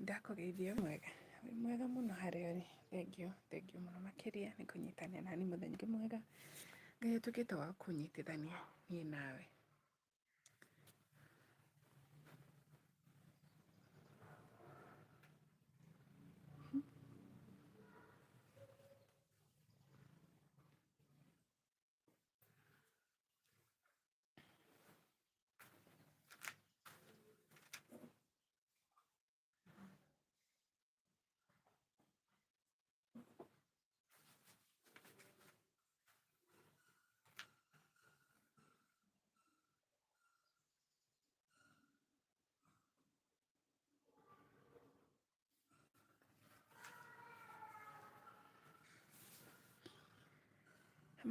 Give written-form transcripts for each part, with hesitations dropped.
Ndakũgeithia wĩ mwega? Wĩ mwega mũno harĩa ũrĩ. Thengiũ, thengiũ mũno makĩria nĩ kũnyitanĩra nani mũthenya ũngĩ mwega. Ngai atuĩkĩte wa kũnyitithania niĩ nawe.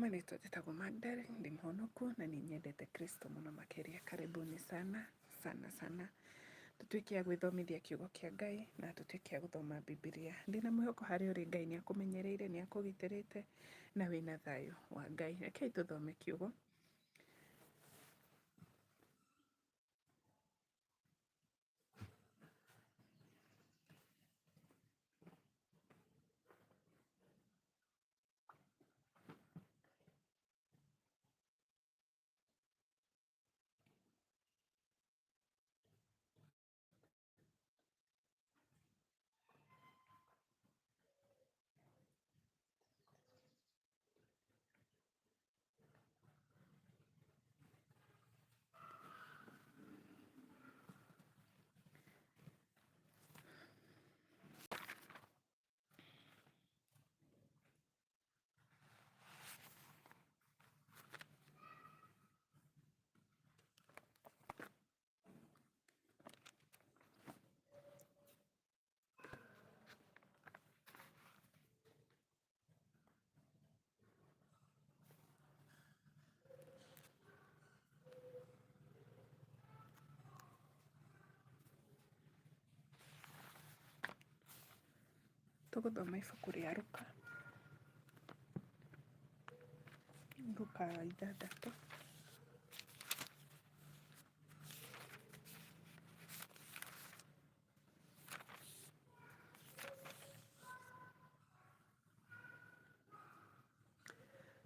Marĩtwa njĩtagwo Magdalene, ndĩ mũhonoku na nĩ nyendete Kristo mũno makĩria. Karibuni sana sana sana tũtuĩke a gwĩthomithia kiugo kĩa Ngai na tũtuĩke a gũthoma Bibilia. Ndĩna mwĩhoko harĩa ũrĩ Ngai nĩ akũmenyereire, nĩ akũgitĩrĩte na wĩna thayũ wa Ngai. Rekei tũthome kiugo. Tũgũthoma ibuku rĩa Luka, Luka 6.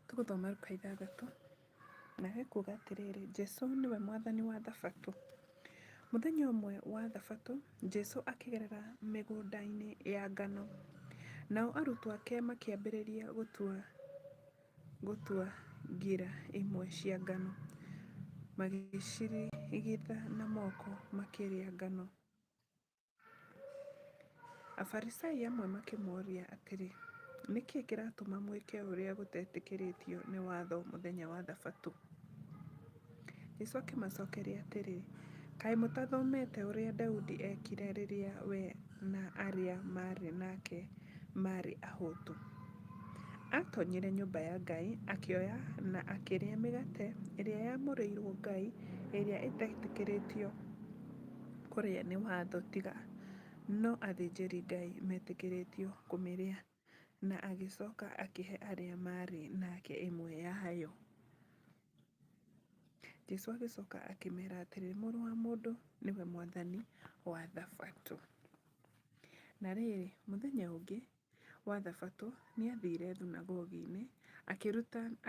Tũgũthoma Luka 6, na ekuga atĩrĩrĩ, Jesũ nĩwe mwathani wa thabatũ. Mũthenya ũmwe wa thabatũ, Jesũ akĩgerera mĩgũnda-inĩ ya ngano, nao arutwo ake makĩambĩrĩria gũtua ngira imwe cia ngano, magĩcirigitha na moko makĩrĩa ngano. Afarisai amwe makĩmũũria atĩrĩ, Nĩ kĩĩ kĩratũma mwĩke ũrĩa gũtetĩkĩrĩtio nĩ watho mũthenya wa Thabatũ? Jesũ akĩmacokeria atĩrĩ, Kaĩ mũtathomete ũrĩa Daudi eekire rĩrĩa we na arĩa maarĩ nake maarĩ ahũtu? Aatoonyire nyũmba ya Ngai, akĩoya na akĩrĩa mĩgate ĩrĩa yamũrĩirwo Ngai, ĩrĩa ĩtetĩkĩrĩtio kũrĩa nĩ watho tiga no athĩnjĩri-Ngai metĩkĩrĩtio kũmĩrĩa, na agĩcoka akĩhe arĩa maarĩ nake ĩmwe yayo. Jesu agĩcoka akĩmera atĩrĩ, Mũrũ wa Mũndũ nĩwe Mwathani wa Thabatũ. Na rĩrĩ, mũthenya ũngĩ wa Thabatũ nĩathiire thunagogi-inĩ,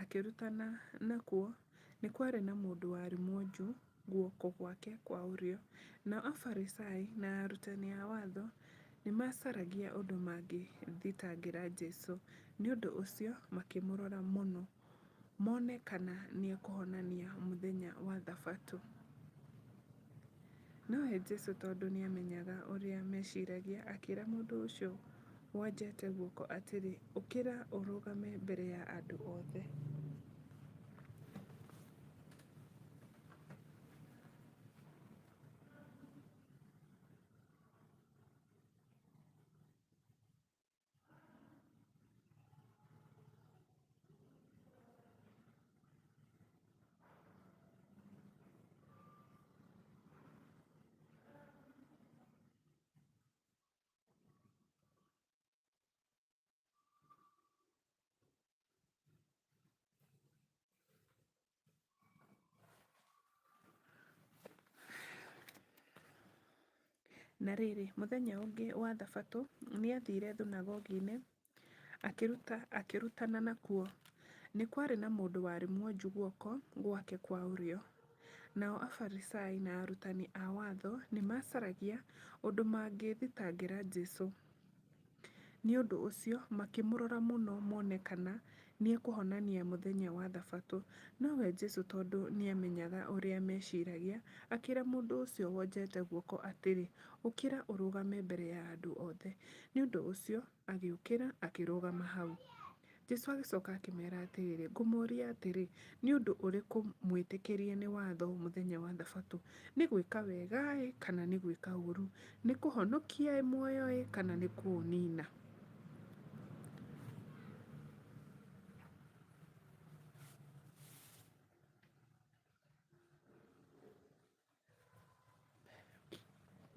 akĩrutana nakuo nĩ kwarĩ na mũndũ warĩ mwonju guoko gwake kwa ũrĩo. Nao Afarisai na arutani a watho nĩmacaragia ũndũ mangĩthitangĩra Jesũ, nĩ ũndũ ũcio makĩmũrora mũno mone kana nĩekũhonania mũthenya wa Thabatũ. Nowe Jesũ tondũ nĩamenyaga ũrĩa meciragia, akĩĩra mũndũ ũcio wonjete guoko atĩrĩ, Ũkĩra ũrũgame mbere ya andũ othe. Na rĩrĩ, mũthenya ũngĩ wa Thabatũ nĩathiire thunagogi-inĩ, akĩrutana nakuo. Nĩ kwarĩ na mũndũ warĩ mwonju guoko gwake kwa ũrĩo. Nao Afarisai na arutani a watho nĩmacaragia ũndũ mangĩthitangĩra Jesũ. Nĩ ũndũ ũcio makĩmũrora mũno mone kana nĩekũhonania mũthenya wa Thabatũ. Nowe Jesũ tondũ nĩamenyaga ũrĩa meeciiragia, akĩĩra mũndũ ũcio wonjete guoko atĩrĩ, Ũkĩra ũrũgame mbere ya andũ othe. Nĩ ũndũ ũcio agĩũkĩra akĩrũgama hau. Jesũ agĩcoka akĩmeera atĩrĩrĩ, Ngũmũũria atĩrĩ, nĩ ũndũ ũrĩkũ mwĩtĩkĩrie nĩ watho mũthenya wa Thabatũ? Nĩ gwĩka wega-ĩ, kana nĩ gwĩka ũũru? Nĩ kũhonokia-ĩ muoyo-ĩ, kana nĩ kũũniina?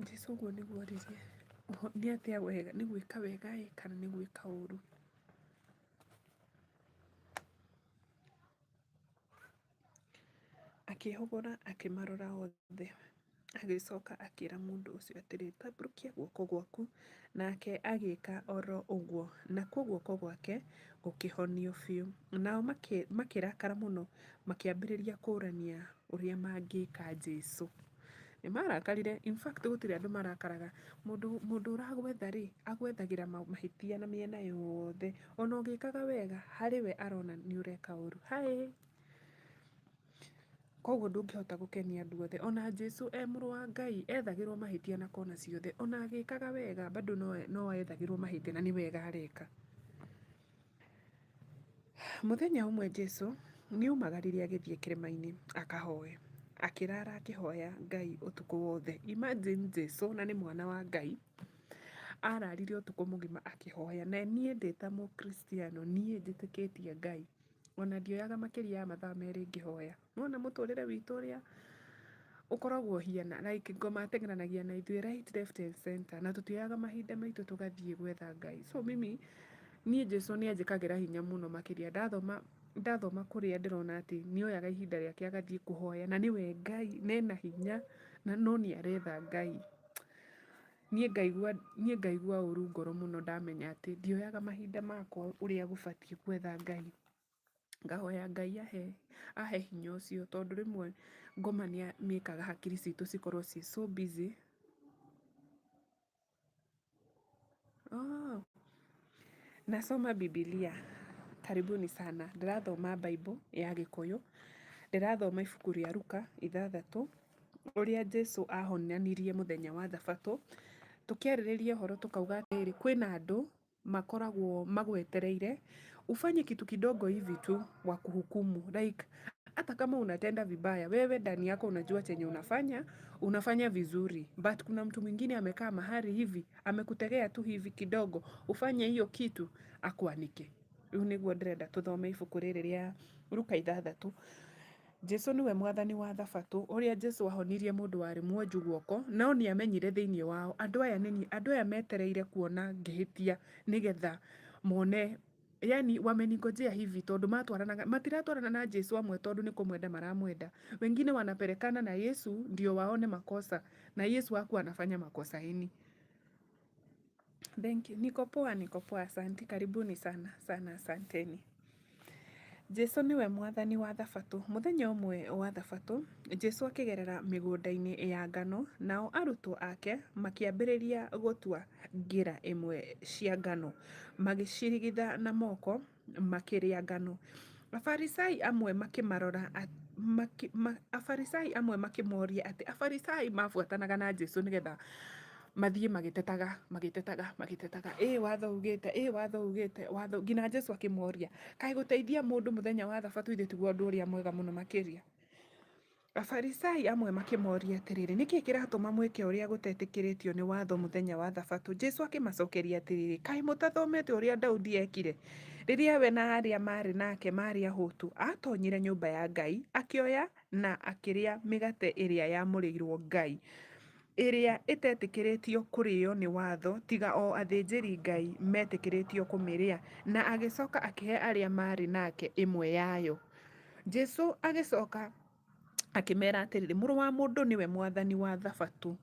Jesũ ũguo nĩguo oririe, nĩ atĩa wega, nĩ gwĩka wega-ĩ, kana nĩ gwĩka ũũru? Akĩĩhũgũra akĩmarora othe, agĩcoka akĩra mũndũ ũcio atĩrĩ, Tambũrũkia guoko gwaku. Nake agĩka o ro ũguo, nakuo guoko gwake gũkĩhonio biũ. Nao makĩrakara mũno, makĩambĩrĩria kũũrania ũrĩa mangĩka Jesu. Nĩ marakarire, in fact gũtirĩ andũ marakaraga. Mũndũ mũndũ ũragwetha rĩ, agwethagĩra mahĩtia na mĩena yothe. Ona ũgĩkaga wega, harĩ we arona nĩ ũreka ũru. Hi! Koguo ndũngĩhota gũkenia andũ othe. Ona Jesu e mũrũ wa Ngai, ethagĩrwo mahĩtia na kona ciothe. Ona agĩkaga wega, bado no ethagĩrwo mahĩtia na nĩ wega areka. Mũthenya ũmwe Jesu nĩaumagarire agĩthiĩ kĩrĩma-inĩ akahoe. Akĩrara akĩhoya Ngai ũtukũ wothe. Imagine Jesu na nĩ mwana wa Ngai, ararire ũtukũ mũgima akĩhoya. Na niĩ ndĩ ta mũkristiano, niĩ njĩtĩkĩtie Ngai, ona ndioyaga makĩria ya mathaa merĩ ngĩhoya. Nĩwona mũtũrĩre witũ ũrĩa ũkoragwo ũhiana, like ngoma ateng'eranagia na ithuĩ right, left and center, na tũtioyaga mahinda maitũ tũgathiĩ gwetha Ngai. So mimi, niĩ Jesũ nĩ anjĩkagĩra hinya mũno makĩria ndathoma ndathoma kũrĩa ndĩrona atĩ nĩ oyaga ihinda rĩake agathiĩ kũhoya, na nĩwe Ngai, na ena hinya, na no nĩ aretha Ngai. Niĩ ngaigua niĩ ngaigua ũru ngoro mũno ndamenya atĩ ndioyaga mahinda makwa ũrĩa gũbatiĩ gwetha Ngai. Ngahoya Ngai ahe ahe hinya ũcio tondũ rĩmwe ngoma nĩ ĩkaga hakiri citũ cikorwo ciĩ so busy. Oh. Nasoma Bibilia. Karibuni sana. Ndĩrathoma Bible ya Gĩkũyũ. Ndĩrathoma ibuku rĩa Luka ithathatũ, ũrĩa Jesu ahonanirie mũthenya wa Thabatũ. Tũkĩarĩrĩria ũhoro tũkauga atĩrĩrĩ, kwĩna andũ makoragwo magwetereire ufanye kitu kidogo hivi tu wa kuhukumu like hata kama unatenda vibaya wewe ndani yako unajua chenye unafanya unafanya vizuri but kuna mtu mwingine amekaa mahali hivi amekutegea tu hivi kidogo ufanye hiyo kitu akuanike. Rĩu nĩguo ndĩrenda tũthome ibuku rĩrĩ rĩa Luka ithathatũ. Jesu nĩwe mwathani wa thabatũ, ũrĩa Jesu ahonirie mũndũ warĩ mwonju guoko, no nĩ amenyire thĩinĩ wao, andũ aya nĩ andũ aya metereire kuona ngĩhĩtia nĩgetha mone yani wameningojea hivi tondũ matwaranaga matiratwarana na Jesu amwe tondũ nĩ kũmwenda maramwenda. Wengine wanapelekana na Yesu ndio waone makosa na Yesu hakuwa anafanya makosa ini. Thank you. Niko poa, niko poa. Asante. Karibuni sana sana, asanteni. Jesu nĩwe mwathani wa Thabatũ. Mũthenya ũmwe wa Thabatũ, Jesu akĩgerera mĩgũnda-inĩ ya ngano, nao arutwo ake makĩambĩrĩria gũtua ngĩra imwe cia ngano, magĩcirigitha na moko makĩrĩa ngano. Afarisai amwe makĩmarora Afarisai amwe makĩmoria atĩ Afarisai mabuatanaga na Jesu nĩgetha mathiĩ magĩtetaga magĩtetaga magĩtetaga, ĩ watho ugĩte, ĩ watho ugĩte, watho nginya Jesu akĩmoria, kaĩ gũteithia mũndũ mũthenya wa thabatũ ithe tiguo ũndũ ũrĩa mwega mũno makĩria? Afarisai amwe makĩmoria atĩrĩrĩ, nĩ kĩĩ kĩratũma mwĩke ũrĩa gũtetĩkĩrĩtio nĩ watho mũthenya wa thabatũ? Jesu akĩmacokeria atĩrĩrĩ, kaĩ mũtathomete ũrĩa Daudi eekire rĩrĩa we na arĩa maarĩ nake maarĩ ahũtu? Aatonyire nyũmba ya Ngai, akĩoya na akĩrĩa mĩgate ĩrĩa yamũrĩirũo Ngai, ĩrĩa ĩtetĩkĩrĩtio kũrĩo nĩ watho tiga o athĩnjĩri-Ngai metĩkĩrĩtio kũmĩrĩa, na agĩcoka akĩhe arĩa maarĩ nake ĩmwe yayo. Jesu agĩcoka akĩmera atĩrĩrĩ, Mũrũ wa mũndũ nĩwe mwathani wa Thabatũ.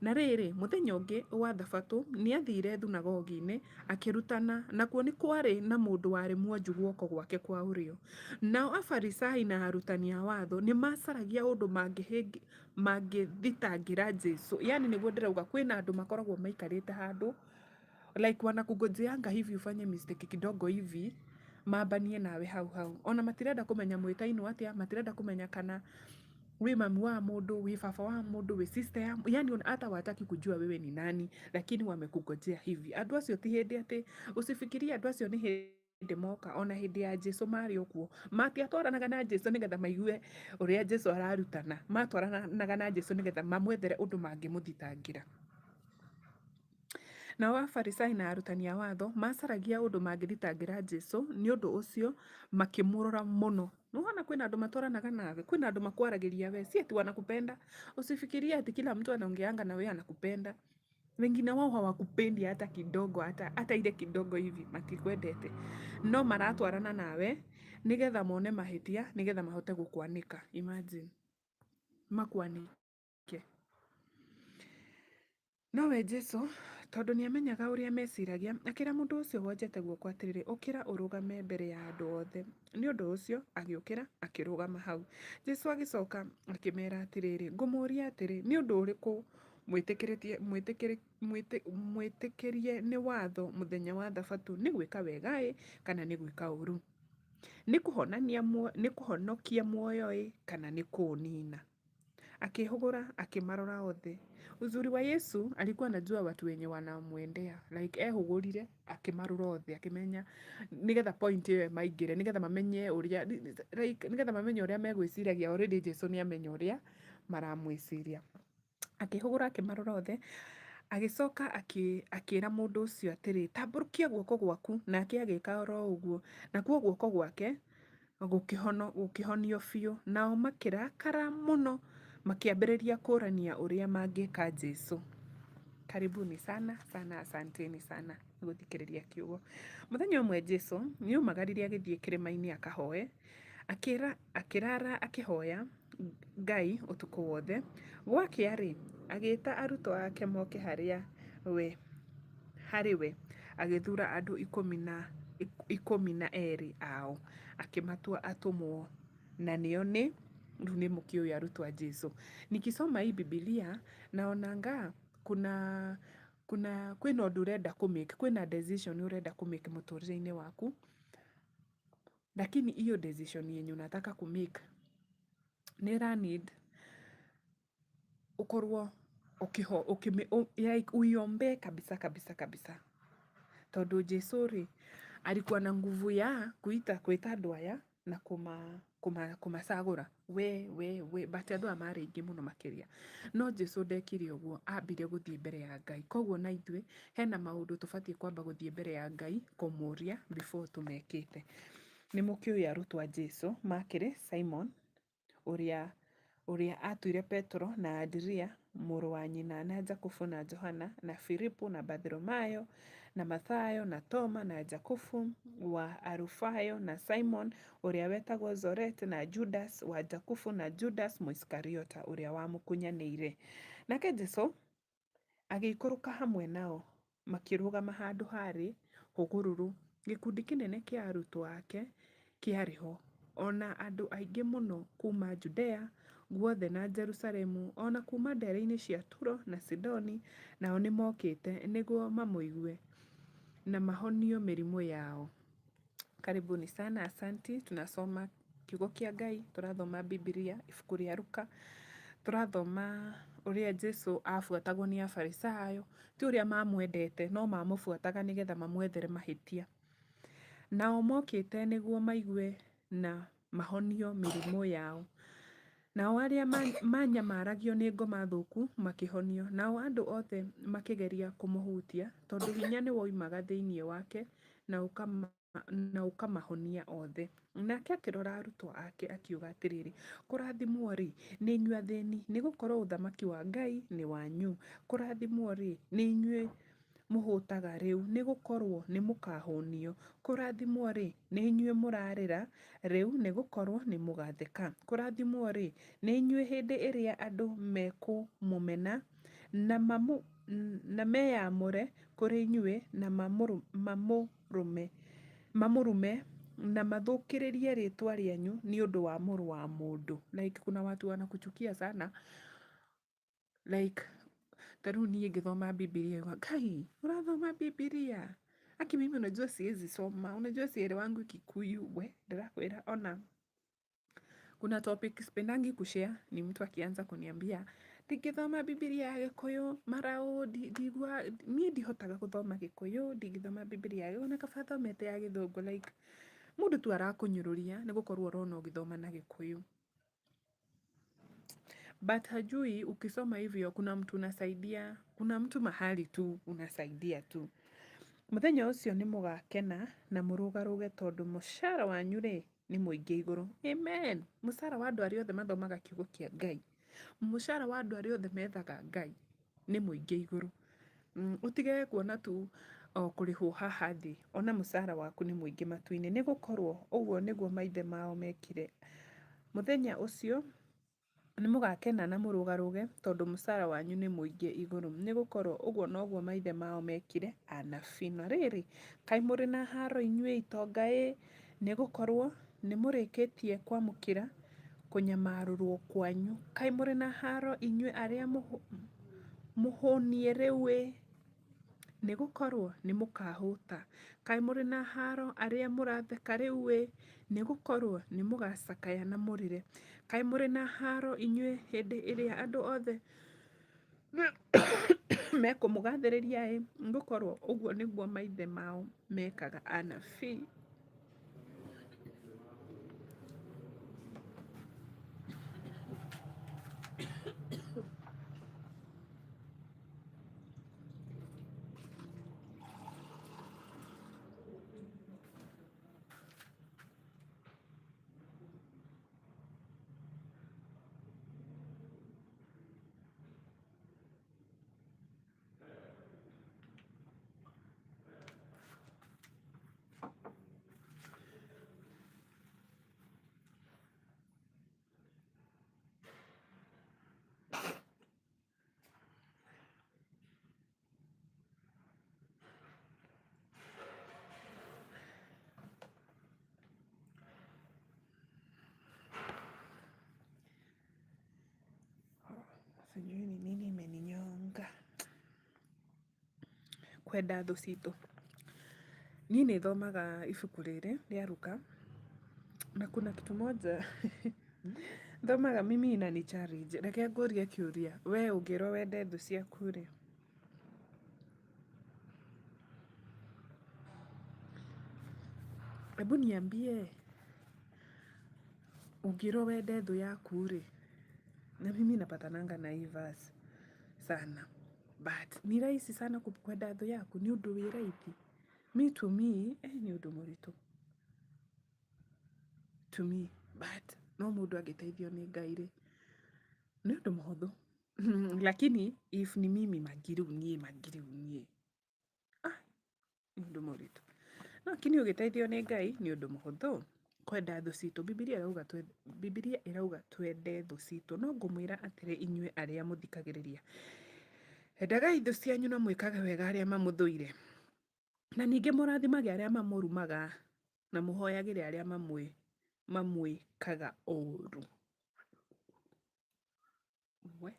Na rĩrĩ, mũthenya ũngĩ wa Thabatũ nĩathiire thunagogi-inĩ akĩrutana, nakuo nĩ kwarĩ na mũndũ warĩ mwonju guoko gwake kwa ũrĩo. Nao Afarisai na arutani a watho nĩmacaragia ũndũ mangĩthitangĩra Jesu. Yaani nĩguo ndĩrauga kwĩna andũ makoragwo maikarĩte handũ like wanakungojeanga hivi ufanye mistake kidogo hivi mambanie nawe hau hau. Ona matirenda kũmenya mwĩtainwo atĩa, matirenda kũmenya kana wĩ mami wa mũndũ, wĩ baba wa mũndũ, wĩ sister ya, yani hata hawataki kujua wewe ni nani, lakini wamekungojea hivi. Andũ acio ti hĩndĩ atĩ usifikirie andũ acio nĩ hĩndĩ moka, ona hĩndĩ ya Jesu marĩ o kuo. Matiatwaranaga na Jesu nĩgetha maigue ũrĩa Jesu ararutana, matwaranaga na Jesu nĩgetha mamwethere ũndũ mangĩmũthitangĩra. Nao Afarisai na arutani a watho macaragia ũndũ mangĩthitangĩra Jesu, nĩ ũndũ ũcio makĩmũrora mũno. Nĩwona kwĩna andũ matwaranaga nawe, kwĩna andũ makwaragĩria we, si ati wanakupenda. Usifikirie ati kila mtu anaongeanga na wewe anakupenda. Wengine wao hawakupendi hata kidogo, hata ile kidogo hivi matikwendete. No maratwarana nawe nigetha mone mahĩtia, nigetha mahote gũkwanĩka. Imagine. Makwanĩke. Nowe Jesu tondũ nĩamenyaga ũrĩa meciragia, akĩra mũndũ ũcio wonjete guoko atĩrĩrĩ, ũkĩra ũrũgame mbere ya andũ othe. Nĩ ũndũ ũcio agĩũkĩra akĩrũgama hau. Jesu agĩcoka akĩmera atĩrĩrĩ, ngũmũũria atĩrĩ, nĩ ũndũ ũrĩkũ mwĩtĩkĩrie nĩ watho mũthenya wa Thabatũ, nĩ gwĩka wega-ĩ kana nĩ gwĩka ũũru? Nĩ kũhonokia muoyo-ĩ kana nĩ kũũnina? Akĩhũgũra akĩmarora othe. Uzuri wa Yesu alikuwa anajua watu wenye wanamwendea, like ehũgũrire akĩmarora othe akĩmenya nĩgetha point ĩyo ĩmaingĩre, nĩgetha mamenye ũrĩa like nĩgetha mamenye ũrĩa megwĩciragia. Already Jesu nĩamenya ũrĩa maramwĩciria. Akĩhũgũra akĩmarora othe, agĩcoka akĩra mũndũ ũcio atĩrĩ, tambũrũkia guoko gwaku. Nake agĩka oro ũguo, nakuo guoko gwake gũkĩhonio biũ. Nao makĩrakara mũno, makĩambĩrĩria kũũrania ũrĩa mangĩka Jesu. Karibuni sana sana, asanteni sana nĩ gũthikĩrĩria kiugo. Mũthenya ũmwe Jesu nĩaumagarire agĩthiĩ kĩrĩma-inĩ akahoe, akĩrara akĩhoya Ngai ũtukũ wothe. Gwakĩa-rĩ, agĩĩta arutwo ake moke harĩ we, agĩthuura andũ 12 ao, akĩmatua atũmwo, na nĩo nĩ rĩu nĩ mũkĩũĩ arutwo a Jesu. Nikisoma hii Bibilia naonanga kuna kuna kwĩna ũndũ ũrenda kũ-make, kwĩna decision ũrenda kũ-make mũtũrĩre-inĩ waku, lakini hiyo decision yenye unataka kũ-make nĩ ĩra need ũkorwo like uiombee kabisa kabisa kabisa, tondũ Jesu rĩ alikuwa na nguvu ya kuita kwĩta andũ aya na kũmacagũra we we we, but andũ aya marĩ aingĩ mũno makĩria. No Jesu ndekire ũguo, ambire gũthiĩ mbere ya Ngai. Koguo na ithuĩ hena maũndũ tũbatiĩ kwamba gũthiĩ mbere ya Ngai kũmũria before tũmekĩte. Nĩ mũkĩũĩ arutwo a Jesu makĩrĩ Simon ũrĩa atuire Petero, na Anderea mũrũ wa nyina na Jakubu na Johana, na Filipu na Bartholomayo na Mathayo na Toma na Jakubu wa Alufayo na Simon ũrĩa wetagwo Zorete na Judas wa Jakubu na Judas Mũisikariota ũrĩa wamũkunyanĩire. Nake Jesu agĩikũrũka hamwe nao, makĩrũgama handũ haarĩ hũgũrũrũ. Gĩkundi kĩnene kĩa arutwo ake kĩarĩ ho, ona andũ aingĩ mũno kuuma Judea guothe na Jerusalemu, ona kuuma ndere-inĩ cia Turo na Sidoni, nao nĩmokĩte nĩguo mamũigue na mahonio mĩrimũ yao. Karibuni sana, asanti. Tunasoma kiugo kĩa Ngai, tũrathoma Bibilia, ibuku rĩa Luka, tũrathoma ũrĩa Jesu abuatagwo nĩ Afarisayo, ti ũrĩa mamwendete, no mamũbuataga nĩgetha mamwethere mahĩtia. Nao mokĩte nĩguo maigue na mahonio mĩrimũ yao. Nao arĩa manyamaragio nĩ ngoma thũku makĩhonio. Nao andũ othe makĩgeria kũmũhutia, tondũ hinya nĩwoimaga thĩinĩ wake na ũkamahonia othe. Nake akĩrora arutwo ake akiuga atĩrĩrĩ, kũrathimwo-rĩ, nĩ inyuĩ athĩni, nĩgũkorwo ũthamaki wa Ngai nĩ wanyu. Kũrathimwo-rĩ, nĩ inyuĩ mũhũtaga rĩu, nĩgũkorwo nĩmũkahũnio. Kũrathimwo-rĩ, nĩ inyuĩ mũrarĩra rĩu, nĩgũkorwo nĩmũgatheka. Kũrathimwo-rĩ, nĩ inyuĩ hĩndĩ ĩrĩa andũ mekũmũmena Na meyamũre kũrĩ inyuĩ na mamũrume na mathũkĩrĩrie rĩĩtwa rĩanyu nĩ ũndũ wa Mũrũ wa Mũndũ. Like kuna watu wanakuchukia sana like ta rĩu niĩ ngĩthoma Bibilia Ngai ũrathoma Bibilia? Aki mimi unajua siwezi soma, unajua sielewangi Kikuyu. We ndĩrakwĩra ona kuna topic sipendangi kushare, ni mtu akianza kuniambia ndingĩthoma Bibilia ya Gĩkũyũ mara ũũ ndigua niĩ ndihotaga gũthoma Gĩkũyũ, ndingĩthoma Bibilia ya ona kaba thomete ya Gĩthũngũ like mũndũ tu arakũnyũrũria nĩ gũkorwo ũrona ũgĩthoma na Gĩkũyũ. But hajui ukisoma hivyo kuna mtu unasaidia, kuna mtu mahali tu unasaidia tu. Mũthenya ũcio nĩ mũgakena na mũrũgarũge tondũ mũcara wanyu-rĩ nĩ mũingĩ igũrũ. Amen. Mũcara wa andũ arĩa othe mathomaga kiugo kĩa Ngai, mũcara wa andũ arĩa othe methaga Ngai nĩ mũingĩ igũrũ. Ũtige kuona tu o kũrĩhwo haha thĩ, ona mũcara waku nĩ mũingĩ matu-inĩ, nĩ gũkorwo ũguo nĩguo maithe mao mekire. Mũthenya ũcio nĩ mũgakena na mũrũgarũge, tondũ mũcara wanyu nĩ mũingĩ igũrũ, nĩ gũkorwo ũguo noguo maithe mao mekire anabii. Na rĩrĩ, kaĩ mũrĩ na haaro inyuĩ itonga-ĩ, nĩ gũkorwo nĩ mũrĩkĩtie kwamũkĩra kũnyamarũrwo kwanyu. Kaĩ mũrĩ na haaro inyuĩ arĩa mũhũniĩ rĩu-ĩ, nĩ gũkorwo nĩ mũkaahũta. Kaĩ mũrĩ na haaro arĩa mũratheka rĩu-ĩ, nĩ gũkorwo nĩ mũgaacakaya na mũrĩre. Kaĩ mũrĩ na haaro inyuĩ hĩndĩ ĩrĩa andũ othe mekũmũgathĩrĩria-ĩ, nĩ gũkorwo ũguo nĩguo maithe mao mekaga anabii. Sijui ni nini imeninyonga. Kwenda thũ citũ. Niĩ nĩ thomaga ibuku rĩrĩ rĩa Luka na kuna kitu moja thomaga mimi inani challenge. Reke ngũrie kĩũria, we ũngĩrwo wende thũ ciaku rĩ, hebu niambie ũngĩrwo wende thũ yaku rĩ, na mimi napatananga na hii verse sana but ni rahisi sana kwenda thũ yaku nĩ ũndũ wĩ raithi. Me to me nĩ ũndũ mũritũ to me but no mũndũ angĩteithio nĩ Ngai rĩ, nĩ ũndũ mũhũthũ. Lakini if ni mimi Maggie rĩu niĩ Maggie rĩu niĩ ah, nĩ ũndũ mũritũ. No lakini ũgĩteithio nĩ Ngai nĩ ũndũ mũhũthũ kwenda thũ citũ. Bibilia ĩrauga twende thũ citũ. No ngũmwĩra atĩrĩ inyuĩ arĩa mũthikagĩrĩria, endagai thũ cianyu na mwĩkage wega arĩa mamũthũire, na ningĩ mũrathimage arĩa mamũrumaga na mũhoyagĩre arĩa mamwĩkaga ũũru. We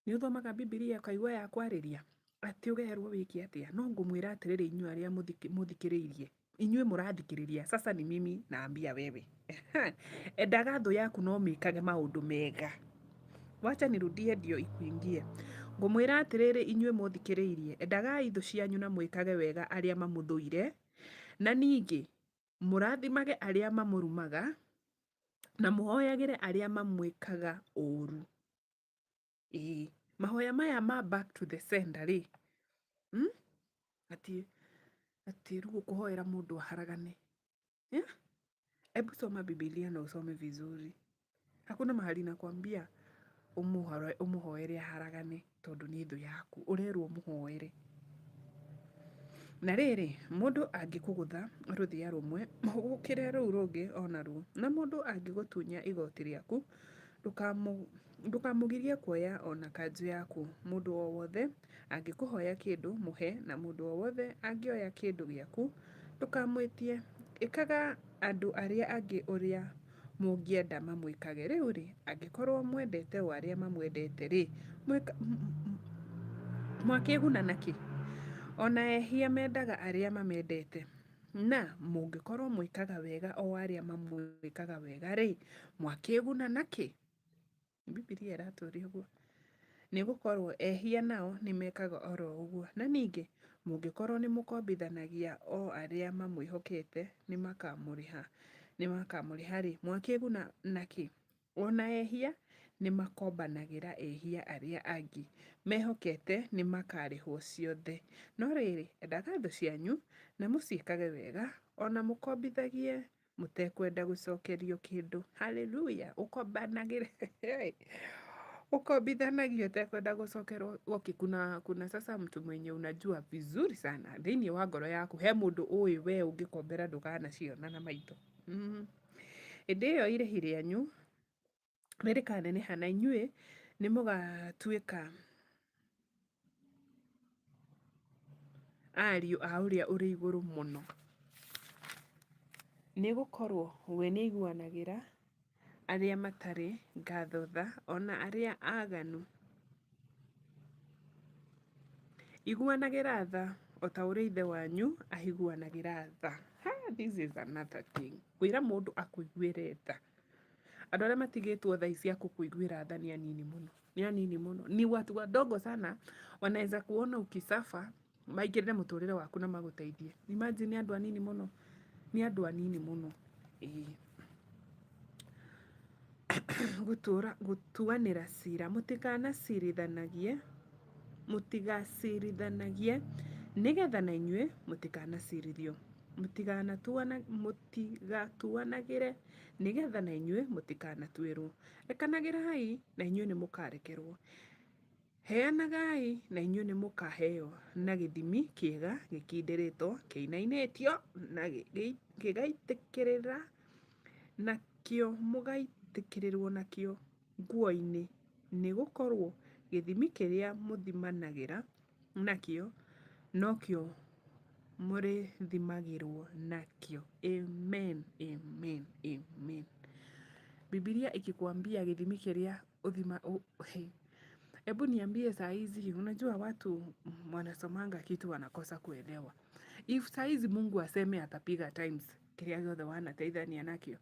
nĩ ũthomaga Bibilia ũkaigua ya kwarĩria atĩ ũgerwo wĩke atĩa? No ngũmwĩra atĩrĩrĩ inyuĩ arĩa mũthikĩrĩirie, inyuĩ mũrathikĩrĩria, sasa ni mimi naambia wewe. Endaga thũ yaku no mĩkage maũndũ mega. Wacha nirudie ndio ikuingie. Ngũmwĩra atĩrĩrĩ inyuĩ mũthikĩrĩirie, endagai thũ cianyu na mwĩkage wega arĩa mamũthũire, na ningĩ mũrathimage arĩa mamũrumaga, na mũhoyagĩre arĩa mamwĩkaga ũũru. Ĩĩ, mahoya maya ma back to the sender rĩ, Atĩ atĩ rĩu ũkũhoera mũndũ aharagane. Yeah? Hebu soma Biblia na usome vizuri. Hakuna mahali nakwambia ũmũhoere aharagane tondũ nĩ thũ yaku. Ũrerwo ũmũhoere. Na rĩrĩ, mũndũ angĩkũgũtha rũthĩa rũmwe, mũhũgũkĩre rũu rũngĩ o naruo. Na mũndũ angĩgũtunya igoti rĩaku, Ndũkamũgirie kuoya o na kanjũ yaku. Mũndũ o wothe angĩkũhoya kĩndũ, mũhe, na mũndũ o wothe angĩoya kĩndũ gĩaku, ndũkamwĩtie. Ĩkaga andũ arĩa angĩ ũrĩa mũngĩenda mamwĩkage. Rĩu-rĩ, angĩkorũo mwendete o arĩa mamwendete-rĩ, mwakĩĩguna nakĩ? O na ehia mendaga arĩa mamendete. Na mũngĩkorũo mwĩkaga wega o arĩa mamwĩkaga wega-rĩ, mwakĩĩguna nakĩ? Bibilia ĩratwĩra ũguo. Nĩ gũkorũo ehia nao nĩ mekaga o ro ũguo. Na ningĩ, mũngĩkorũo nĩ mũkombithanagia o arĩa mamwĩhokete nĩ makamũrĩha, nĩ makamũrĩha-rĩ, mwakĩĩguna nakĩ? O na ehia nĩ makombanagĩra ehia arĩa angĩ, mehokete nĩ makarĩhwo ciothe. No rĩrĩ, endaga thũ cianyu, na mũciĩkage wega, o na mũkombithagie mũtekwenda gũcokerio kĩndũ. Hallelujah! Ũkombanagĩre ũkombithanagia ũtekwenda gũcokerwo. Okay, kuna sasa mtu mwenye unajua vizuri sana thĩinĩ wa ngoro yaku he mũndũ ũĩ we ũngĩkombera ndũkanaciona na maitho. Hĩndĩ ĩyo irĩhi rĩanyu nĩrĩkaneneha na inyuĩ nĩmũgatuĩka ariũ a Ũrĩa ũrĩ Igũrũ Mũno. Nĩ gũkorũo we nĩaiguanagĩra arĩa matarĩ ngatho tha, o na arĩa aaganu. Iguanagĩra tha o ta ũrĩa Ithe wanyu aiguanagĩra tha. Ha, this is another thing. Kwĩra mũndũ akũiguĩre tha. Andũ arĩa matigĩtwo tha ici a gũkũiguĩra tha nĩ anini mũno. Nĩ anini mũno. Ni watu wadogo sana wanaweza kuona ukisuffer maingĩrĩre mũtũrĩre waku na magũteithie. Imagine nĩ andũ anini mũno. Nĩ andũ anini mũno. Ĩĩ. Gũtũra gũtuanĩra cira. Mũtikanacirithanagie, mũtigacirithanagie nĩgetha na inyuĩ mũtikanacirithio. Mũtigatuanagĩre nĩgetha na inyuĩ mũtikanatuĩrwo. Rekanagĩrai na inyuĩ nĩ mũkarekerwo. Heanagai na inyuĩ nĩ mũkaheo na gĩthimi kĩega gĩkindĩrĩtwo, kĩinainĩtio na gĩgaitĩkĩrĩra nakĩo mũgaitĩkĩrĩrwo nakĩo nguo-inĩ, nĩ gũkorwo gĩthimi kĩrĩa mũthimanagĩra nakĩo nokĩo mũrĩthimagĩrwo nakĩo. Amen, amen, amen. Bibilia ikikwambia gĩthimi kĩrĩa ũthima hey. Hebu niambie saa hizi, unajua watu wanasomanga kitu wanakosa kuelewa. If saa hizi Mungu aseme atapiga times kĩrĩa gĩothe wanateithania nakĩo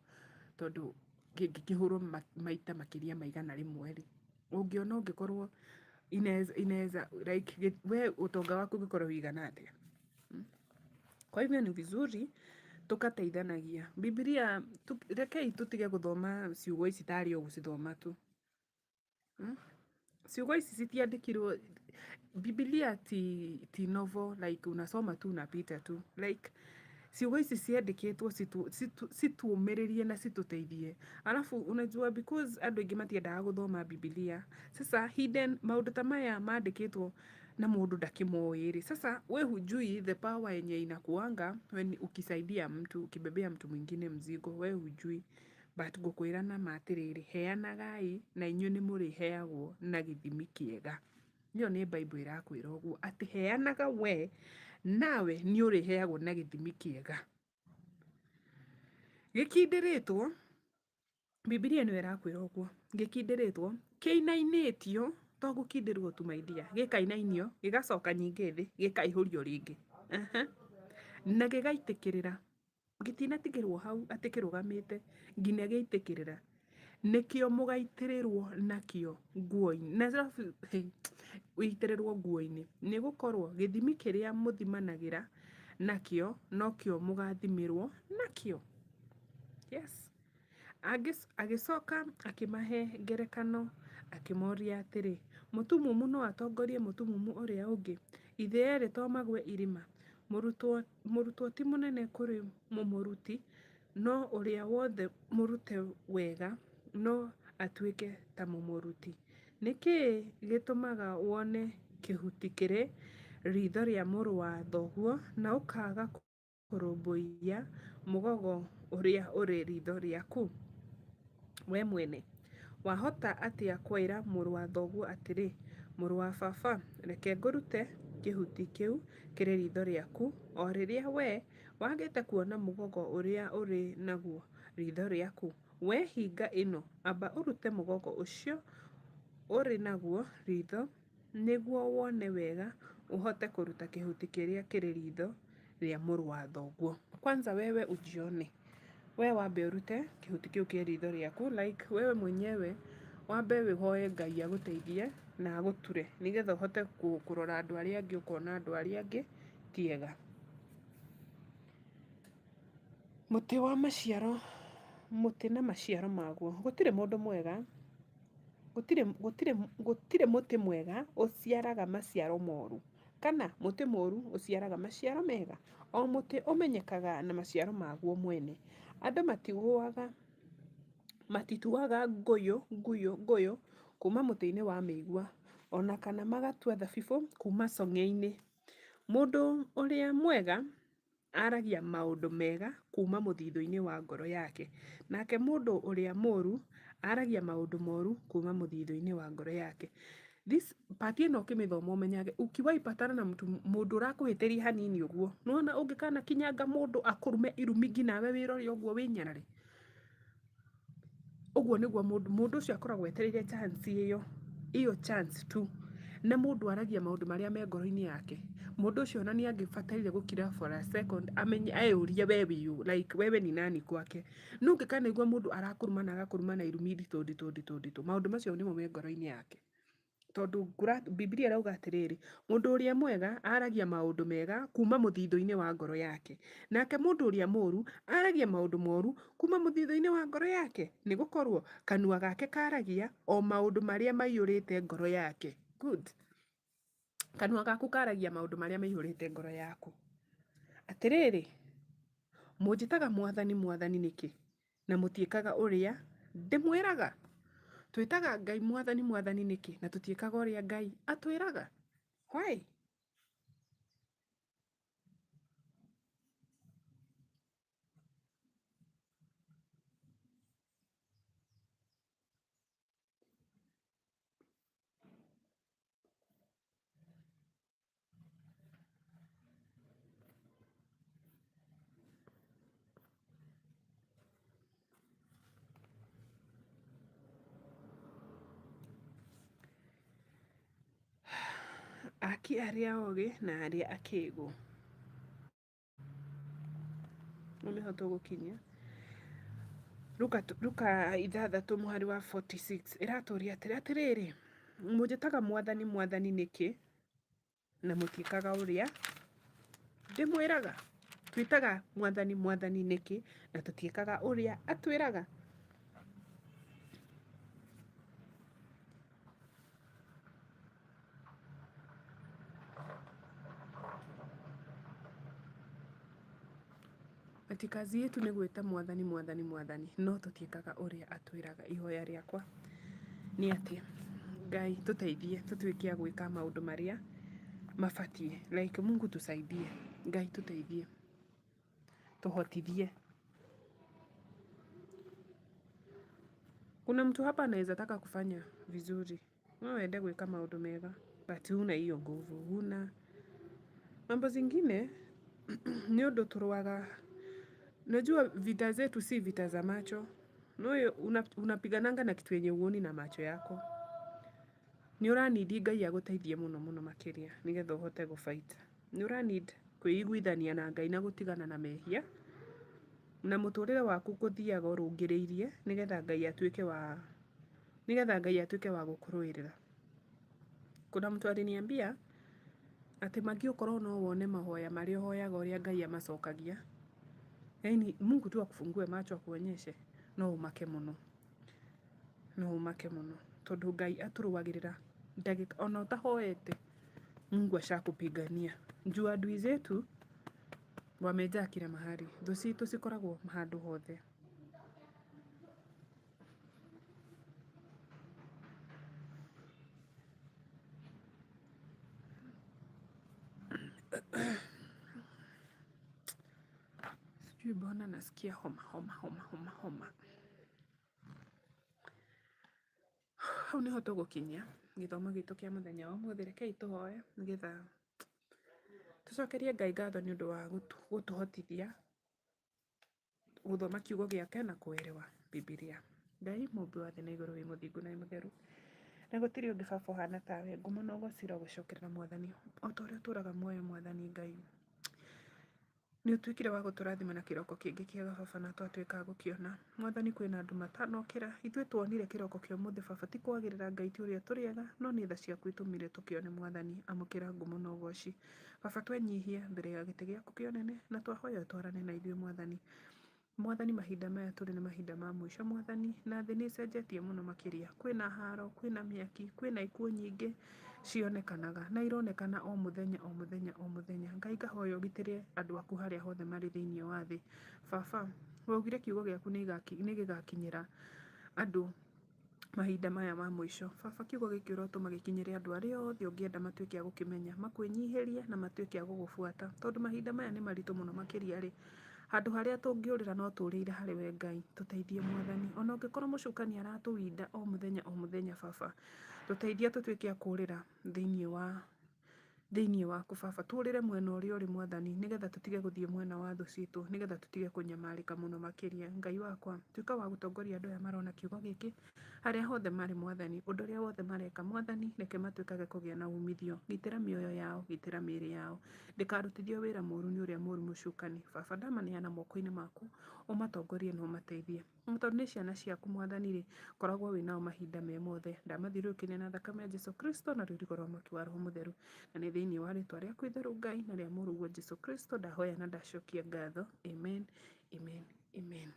tondũ kĩngĩkĩhũrwo maita makĩria ma 100 rĩ, ũngĩona ũngĩkorwo inaweza like we ũtonga waku ũngĩkorwo wĩigana atĩa? Kwa hivyo ni vizuri tukateithanagia. Bibilia, rekei tũtige gũthoma ciugo ici tarĩ o gũcithoma tu. Ciugo ici citiandĩkirwo Bibilia ti novel like unasoma tu unapita tu. Like ciugo ici ciandĩkĩtwo citũũmĩrĩrie na citũteithie. Alafu unajua because andũ aingĩ matiendaga gũthoma Bibilia. Sasa hidden maũndũ ta maya mandĩkĩtwo na mũndũ ndakĩmoĩ rĩ. Sasa we hujui the power yenye inakuanga when ukisaidia mtu, ukibebea mtu mwingine mzigo, we hujui. But ngũkwĩra na ma atĩrĩrĩ, heanagai na inyuĩ nĩ mũrĩheagwo na gĩthimi kĩega. Ĩyo nĩ Bible ĩrakwĩra ũguo atĩ heanaga we nawe nĩ ũrĩheagwo na gĩthimi kĩega. Gĩkindĩrĩtwo, Bibilia nĩyo ĩrakwĩra ũguo, gĩkindĩrĩtwo, kĩinainĩtio, to gũkindĩrwo tu my dear, gĩkainainio, gĩgacoka ningĩ thĩ, gĩkaihũrio rĩngĩ. Na gĩgaitĩkĩrĩra. Gĩtinatigĩrwo hau atĩ kĩrũgamĩte nginya gĩaitĩkĩrĩra. Nĩkĩo mũgaitĩrĩrwo nakĩo nguo-inĩ. Na wĩitĩrĩrwo nguo-inĩ. Nĩ gũkorwo gĩthimi kĩrĩa mũthimanagĩra nakĩo nokĩo mũgathimĩrwo nakĩo. Yes. Agĩcoka akĩmahe ngerekano akĩmoria atĩrĩ, mũtumumu no atongorie mũtumumu ũrĩa ũngĩ? Ithĩ erĩ to magwe irima? Mũrutwo ti mũnene kũrĩ mũmũruti, no ũrĩa wothe mũrute wega no atuĩke ta mũmũruti. Nĩ kĩĩ gĩtũmaga wone kĩhuti kĩrĩ riitho rĩa mũrũ wa thoguo na ũkaaga kũrũmbũiya mũgogo ũrĩa ũrĩ riitho rĩaku we mwene? Wahota atĩa kwĩra mũrũ wa thoguo atĩrĩ, 'Mũrũ wa baba, reke ngũrute kĩhuti kĩu kĩrĩ riitho rĩaku,' o rĩrĩa wee wagĩte kuona mũgogo ũrĩa ũrĩ naguo riitho rĩaku? Wee hinga ĩno, amba ũrute mũgogo ũcio ũrĩ naguo riitho, nĩguo wone wega ũhote kũruta kĩhuti kĩrĩa kĩrĩ riitho rĩa mũrũ wa thoguo. Kwanza wewe ujione. We wambe ũrute kĩhuti kĩu kĩ ritho rĩaku, like wewe mwenyewe wambe ũhoe Ngai agũteithie na agũture nĩgetha ũhote kũrora andũ arĩa angĩ ũkona andũ arĩa angĩ ti ega. Mũtĩ wa maciaro, mũtĩ na maciaro maguo. Gũtirĩ mũndũ mwega, gũtirĩ, gũtirĩ, gũtirĩ mũtĩ mwega ũciaraga maciaro moru. Kana mũtĩ mũũru ũciaraga maciaro mega? O mũtĩ ũmenyekaga na maciaro maguo mwene. Andũ matituaga ngũyũ, nguyũ, ngũyũ kuuma mũtĩ-inĩ wa mĩigua, o na kana magatua thabibũ kuuma cong'e-inĩ. Mũndũ ũrĩa mwega Aragia maũndũ mega kuuma mũthithũ-inĩ wa ngoro yake, nake mũndũ ũrĩa mũũru aragia maũndũ moru kuuma mũthithũ-inĩ wa ngoro yake. This part ĩno ũkĩmĩthoma ũmenyage ukiwahi patana na mtu mũndũ ũrakũhĩtĩria hanini ũguo, nĩwona ũngĩkanakinyanga mũndũ akũrume irumi nginya nawe wĩrore ũguo wĩnyarare. Ũguo nĩguo mũndũ, mũndũ ũcio akoragwo etereire chance ĩyo, ĩyo chance tu. Na mũndũ aragia maũndũ marĩa me ngoro-inĩ yake. Mũndũ ũcio ona nĩ angĩbataire gũkira for a second amenye eyũrie we wĩ ũ, like wewe ni nani gwake. No ũngĩkanaigua mũndũ arakũruma na agakũruma na irumi nditũ nditũ nditũ nditũ, maũndũ macio nĩmo me ngoro-inĩ yake. Tondũ Bibilia ĩrauga atĩrĩrĩ, mũndũ ũrĩa mwega aragia maũndũ mega kuma mũthithũ-inĩ wa ngoro yake, nake mũndũ ũrĩa mũũru aragia maũndũ moru kuma mũthithũ-inĩ wa ngoro yake, nĩ gũkorũo kanua gake karagia o maũndũ marĩa maiyũrĩte ngoro yake. Good. Kanua gaku karagia maũndũ marĩa maiyũrĩte ngoro yaku. Atĩrĩrĩ, mũnjĩtaga Mwathani, Mwathani nĩkĩ, na mũtiĩkaga ũrĩa ndĩmwĩraga? Twĩtaga Ngai Mwathani, Mwathani nĩkĩ, na tũtiĩkaga ũrĩa Ngai atwĩraga? Why? Aki arĩa ogĩ na arĩa akĩgu. Hau nĩho tũgũkinyia. Luka 6 mũhari wa 46 ĩratũria atĩrĩ, atĩrĩrĩ, mũnjĩtaga Mwathani, Mwathani nĩkĩ, na mũtiĩkaga ũrĩa ndĩmwĩraga? Twĩtaga Mwathani, Mwathani nĩkĩ, na tũtiĩkaga ũrĩa atwĩraga? Ati kazi yetu nĩ gwĩta Mwathani, Mwathani, Mwathani, no tũtiĩkaga ũrĩa atwĩraga. Ihoya rĩakwa nĩ atĩ Ngai tũteithie tũtuĩke a gwĩka maũndũ marĩa mabatiĩ. Like Mungu tusaidie, Ngai tũteithie, tũhotithie. Kuna mtu hapa anaweza taka kufanya vizuri, no wende gwĩka maũndũ mega but huna hiyo nguvu, huna mambo zingine nĩ ũndũ tũrũaga. Najua vita zetu si vita za macho. No unapigananga na kitu yenye huoni na macho yako. Nĩ ũra need Ngai agũteithie mũno mũno makĩria nĩgetha ũhote gũ fight. Nĩ ũra need kwĩiguithania na Ngai na gũtigana na mehia na mũtũrĩre waku gũthiaga ũrũngĩrĩirie nĩgetha Ngai atuĩke wa nĩgetha Ngai atuĩke wa gũkũrũĩrĩra. Kuna mtu aliniambia atĩ Maggie okorwo no wone mahoya marĩa ũhoyaga ũrĩa Ngai amacokagia, yaani Mungu tu akufungue macho akuonyeshe, no ũmake mũno, no ũmake mũno tondũ Ngai atũrũagĩrĩra ndagĩka ona ũtahoete Mungu ashakupigania. Juu adui zetu wamejaa kila mahali, thũ citũ cikoragwo handũ hothe. Sijui mbona nasikia homa homa homa homa homa. Hau nĩho tũgũkinyia gĩthomo gitũ kĩa mũthenya wa ũmũthĩ. Rekei tũhoe nĩgetha tũcokerie Ngai ngatho nĩ ũndũ wa gũtũhotithia gũthoma kiugo gĩake na kũerewa Bibilia. Ngai mũmbi wa thĩ na igũrũ, wĩ mũthingu na wĩ mũtheru, na gũtirĩ ũngĩ baba ũhana tawe. Ngumo na ũgoci irogũcokerera Mwathani, o ta ũrĩa ũtũraga muoyo Mwathani Ngai. Nĩ ũtuĩkire wa gũtũrathima na kĩroko kĩngĩ kĩega baba na twatuĩka a gũkĩona. Mwathani kwĩna andũ matanokĩra, ithuĩ tuonire kĩroko kĩa ũmũthĩ baba ti kwagĩrĩra Ngai ti ũrĩa tũrĩ ega, no nĩ tha ciaku itũmire tũkĩone Mwathani. Amũkĩra ngumo na ũgoci. Baba twenyihia mbere ya gĩtĩ gĩaku kĩa ũnene na twahoya ũtwarane na ithuĩ Mwathani. Mwathani mahinda maya tũrĩ nĩ mahinda ma mũico Mwathani, na thĩ nĩ ĩcenjetie mũno makĩria. Kwĩna haro, kwĩna mĩaki, kwĩna ikuũ nyingĩ cionekanaga na ironekana o mũthenya o mũthenya o mũthenya. Ngai ngahoya ũgitĩre andũ aku harĩa hothe marĩ thĩinĩ wa thĩ. Baba, waugire kiugo gĩaku nĩ gĩgakinyĩra andũ mahinda maya ma mũico. Baba kiugo gĩkĩ ũrotũma gĩkinyĩre andũ arĩa othe ũngĩenda matuĩke a gũkĩmenya, makwĩnyihĩrie na matuĩke a gũgũbuata. Tondũ mahinda maya nĩ maritũ mũno makĩria rĩ, handũ harĩa tũngĩũrĩra no tũrĩire harĩ we Ngai. Tũteithie Mwathani. Ona ũngĩkorwo mũcukani aratũwinda o mũthenya o mũthenya baba, tũteithie tũtuĩke a kũrĩra thĩinĩ wa thĩinĩ waku baba. Tũrĩre mwena ũrĩa ũrĩ Mwathani, nĩgetha tũtige gũthiĩ mwena wa thũ citũ, nĩgetha tũtige kũnyamarĩka mũno makĩria. Ngai wakwa, tuĩka wa gũtongoria andũ aya marona kiugo gĩkĩ harĩa hothe marĩ Mwathani, ũndũ ũrĩa wothe mareka Mwathani, reke matuĩkage kũgĩa na umithio. Gitĩra mĩoyo yao, gitĩra mĩĩrĩ yao, ndĩkarutithio wĩra mũru nĩ ũrĩa mũru mũcukani. Baba ndamaneana moko-inĩ maku, ũmatongorie na ũmateithie. Na tondũ nĩ ciana ciaku Mwathani rĩ, koragwo wĩ nao mahinda me mothe. Ndamathiũrũrũkĩria na thakame ya Jesu Kristo na rũirigo rwa mwaki wa Roho Mũtheru. Na nĩ thĩinĩ wa rĩtwa rĩaku itheru Ngai na rĩa mũrũguo Jesu Kristo ndahoya na ndacokia ngatho. Amen, amen, amen.